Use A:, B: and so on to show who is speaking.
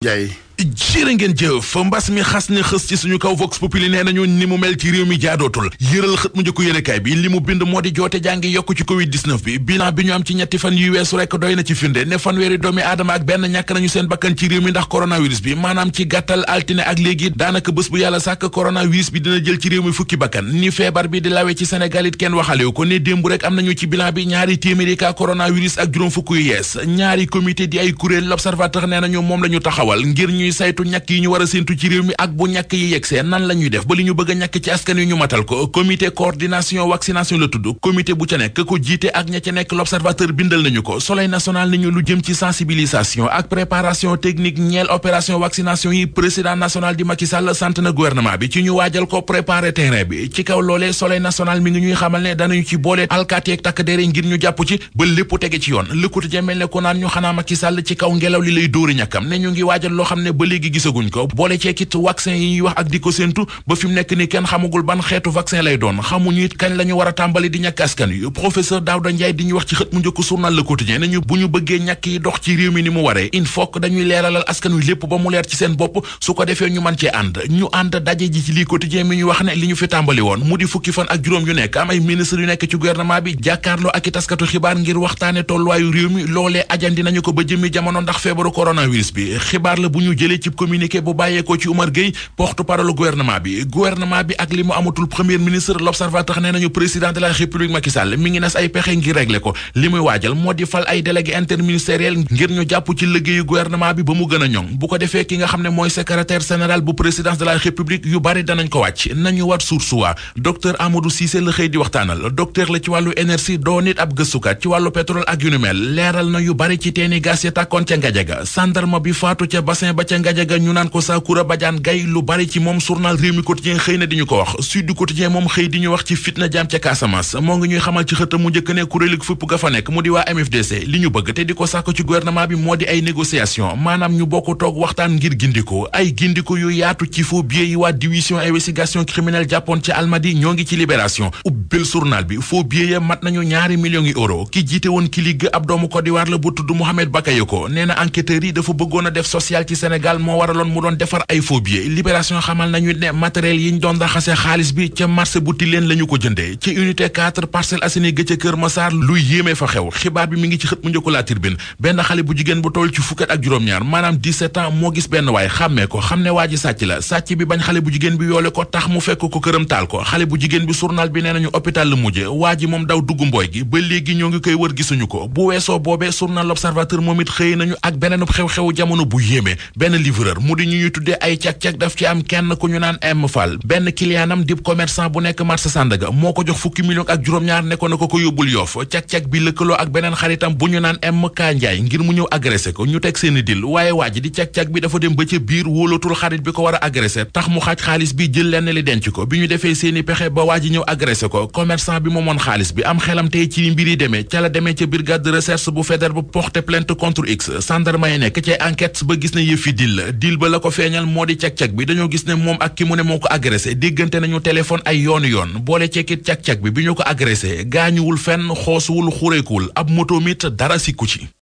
A: Njaay
B: jërë ngeen jëf mbas mi xas ne xës ci suñu kaw Vox Populi nee nañu ni mu mel ci réew mi jaadootul yëral xët mu njëkk yéenekaay bi li mu bind moo di joote jàngi yokk ci Covid-19 bi bilan bi ñu am ci ñetti fan yu weesu rek doy na ci firnde ne fanweeri doomi aadama ak benn ñàkk nañu seen bakkan ci réew mi ndax coronavirus bi maanaam ci gàttal altine ak léegi daanaka bés bu yàlla sàkk coronavirus bi dina jël ci réew mi fukki bakkan ni feebar bi di lawee ci Sénégal it kenn waxalewu ko ne démb rek am nañu ci bilan bi ñaari téeméeri cas coronavirus ak juróom fukk yu yees ñaari comité di ay kuréel l'Observateur nee nañu moom la ñu taxawal ngir ñuy saytu ñàkk yi ñu war a séntu ci réew mi ak bu ñàkk yi yegsee nan la ñuy def ba li ñu bëgg a ñàkk ci askan wi ñu matal ko comité coordination vaccination la tudd comité bu ca nekk ko jiite ak ña ca nekk l'Observateur bindal nañu ko Soleil national nañu lu jëm ci sensibilisation ak préparation technique ñeel opération vaccination yi président national di Macky Sall sant na gouvernement bi ci ñu waajal ko préparer terrain bi ci kaw loolee Soleil national mi ngi ñuy xamal ne danañu ci boole alkaati ak takk der ngir ñu jàpp ci ba lépp tege ci yoon lëkkute jamel ne ko naan ñu xanaa Macky Sall ci kaw ngelaw li lay dóori ñàkkam ne ñu ngi waajal loo xam ne ba léegi gisaguñ ko boole ceekit vaccin yi ñuy wax ak di ko séentu ba fi mu nekk ni kenn xamagul ban xeetu vaccin lay doon xamuñu it kañ la ñu war a tàmbali di ñàkk askan wi professeur Daouda Ndiaye di ñu wax ci xët mu njëkk journal Le Quotidien nañu bu ñu bëggee ñàkk yi dox ci réew mi ni mu waree il faut que dañuy leeralal askan wi lépp ba mu leer ci seen bopp su ko defee ñu mën cee ñu ànd daje ji ci lii Quotidien mi ñu wax ne li ñu fi tàmbali woon mu di fukki fan ak juróom yu nekk am ay ministre yu nekk ci gouvernement bi jàkkaarloo ak i taskatu xibaar ngir waxtaane tolluwaayu réew mi loolee ajandi nañu ko ba jëmmi jamono ndax feebaru coronavirus bi xibaar la bu ñu jëlee ci communiqué bu bàyyeekoo ci Oumar Gueye porte-parole gouvernement bi ak li mu amatul premier ministre l'Observateur nee nañu président de la République Macky Sall mi ngi nas ay pexe ngir régler ko li muy waajal moo di fal ay délégué interministériel ngir ñu jàpp ci liggéeyu gouvernement bi ba mu gën a ñoŋ bu ko defee ki nga xam ne mooy secrétaire général bu présidence de la République yu bari danañ ko wàcc nañu wat source wa docteur Amadou Cissé la xëy di waxtaanal docteur la ci wàllu énergie doo nit ab gëstukat ci wàllu pétrole ak yu ni mel leeral na yu bari ci teeni gaz ya tàkkoon ca Ngajaga sandarma bi faatu ca bassin ba ca Ngajaga ñu naan ko Sakoura Badiane Gaye lu bari ci moom journal Rewmi Quotidien xëy na di ñu ko wax Sud Quotidien moom xëy di ñu wax ci fitna jaam ca Casamance moo ngi ñuy xamal ci xëtam mu njëkk ne kuréelu fupp ga fa nekk mu di waa MFDC li ñu bëgg te di ko sàkk ci gouvernement bi moo di ay négociation maanaam ñu bokk toog waxtaan ngir gindiko ay gindiko yu yaatu ci faux billets yi waa division investigation criminelle jàppoon ci Almadi ñoo ngi ci Libération ubbil journal bi faux billets ya mat nañu ñaari millions yi euro ki jiite woon ki ligg ab doomu Côte d'Ivoire la bu tudd Mohamed Bakayoko nee na enquêteurs yi dafa bëggoon a def social ci Sénégal moo waraloon mu doon defar ay faux billets Libération xamal nañu ne matériel yi ñu doon raxase xaalis bi ca marché bu Tilène la ñu ko jëndee ci unité 4 Parcelles Assainies ga ca Kër Massar luy yéemee fa xew xibaar bi mi ngi ci xët mu njëkk La Tribune benn xale bu jigéen bu toll ci fukkat ak juróom-ñaar maanaam 17 ans moo gis benn waay xàmmee ko xam ne waa ji sàcc la sàcc bi bañ xale bu jigéen bi yoole ko tax mu fekk ko këram taal ko xale bu jigéen bi journal bi nee nañu hôpital la mujje waa ji moom daw dugg mbooy gi ba léegi ñoo ngi koy wër gisuñu ko bu weesoo boobee journal L'Observateur moom it xëy nañu ak beneen xew-xewu jamono bu yéeme benn livreur mu di ñu ñuy tuddee ay cag-cag daf ci am kenn ku ñu naan M Fall benn clientam di commerçant bu nekk marché Sandaga moo ko jox fukki million ak juróom-ñaar ne ko na ko yóbbul Yoff cag-cag bi lëkkaloo ak beneen xaritam bu ñu naan M Ka Ndiaye ngir mu ñëw agressé ko ñu teg seeni dil waaye waa ji di cag-cag bi dafa dem ba ca biir wóolatul xarit bi ko war a agressé tax mu xaaj xaalis bi jël lenn li denc ko bi ñu defee seeni pexe ba waa ji ñëw agressé ko commerçant bi moomoon xaalis bi am xelam tey ci mbir yi demee ca la demee ca brigade de recherche bu fédéral bu porté plainte contre X gendarme yi nekk ci enquête ba gis ne yëfi dil ba la ko feeñal moo di cag-cag bi dañoo gis ne moom ak ki mu ne moo ko agressé déggante nañu téléphone ay yoon boole cekkit cag-cag bi ñu ko agressé gaañuwul fenn xoosuwul xureekuwul ab moto mit dara sikku ci